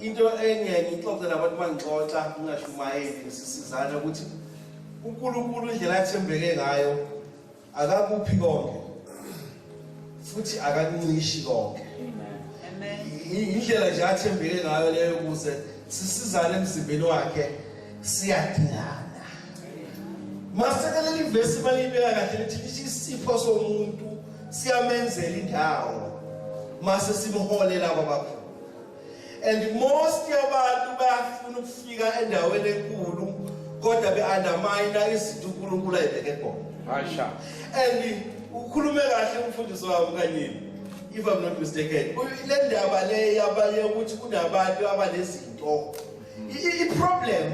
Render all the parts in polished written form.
Into enye ngixoxe nabantu mangixoxa ngingashumayeli sisizana ukuthi uNkulunkulu indlela athembeke ngayo akakuphi konke futhi akakuncishi konke. Amen. Indlela nje athembeke ngayo leyo ukuze sisizane emzimbeni wakhe siyadingana. Masekelela ivesi malibeka kahle lithi isipho somuntu siyamenzela indawo mase simholela kwabakhulu. And most yabantu bayafuna ukufika endaweni enkulu kodwa be-undermine izinto uNkulunkulu ayibeke khona. Asha. And ukhulume kahle umfundisi wami kanyini, if I'm not mistaken, le ndaba le yabanye ukuthi kunabantu abanezinto, i-problem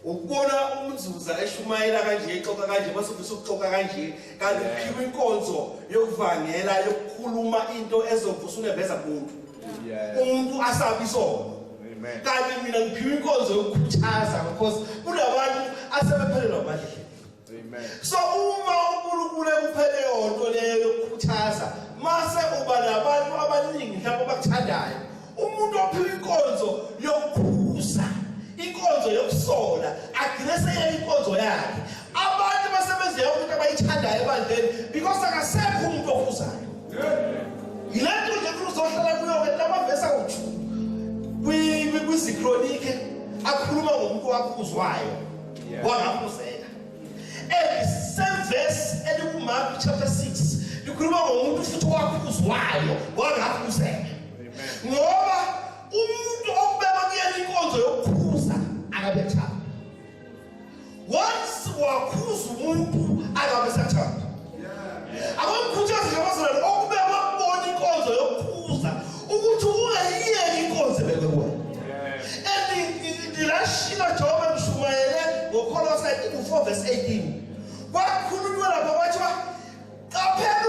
ukubona umzuza eshumayela kanje, exoxa kanje, mase ufisa ukuxoxa kanje, kanti uphiwa inkonzo yokuvangela, yokukhuluma into ezovusa unembeza kumuntu, umuntu asabi sona. Amen. Kanti mina ngiphiwa inkonzo yokukhuthaza because kunabantu asebephelelwa amandla. Amen. So uma uNkulunkulu ekuphele yonto leyo yokukhuthaza, mase uba nabantu abaningi mhlawumbe abakuthandayo, umuntu ophiwa inkonzo yokukhuza, inkonzo yokusola, agcine seyeka inkonzo yakhe, abantu basebenze yonke into abayithandayo ebandleni because akasekho umuntu okhuzayo. Yile nto nje kuthi uzohlala kuyo-ke lamavesi awu-2 kwizikronike akhuluma ngomuntu wakhuzwayo wangakhuzeka, and same verse elikuMark chapter 6 likhuluma ngomuntu futhi wakhuzwayo wangakhuzeka, ngoba umuntu okubekwa kuyena inkonzo yokukhuza akabethanda. Once wakhuza umuntu akabe sathanda. Akumkhuthazi nje abazalwane okubekwa kubona inkonzo yokukhuza ukuthi ungayiyeki inkonzo ebekwe kuwena. And ngilashilo njengoba ngishumayele ngoKholose 4 verse 18, kwakhulunywa lapha kwathiwa qaphela.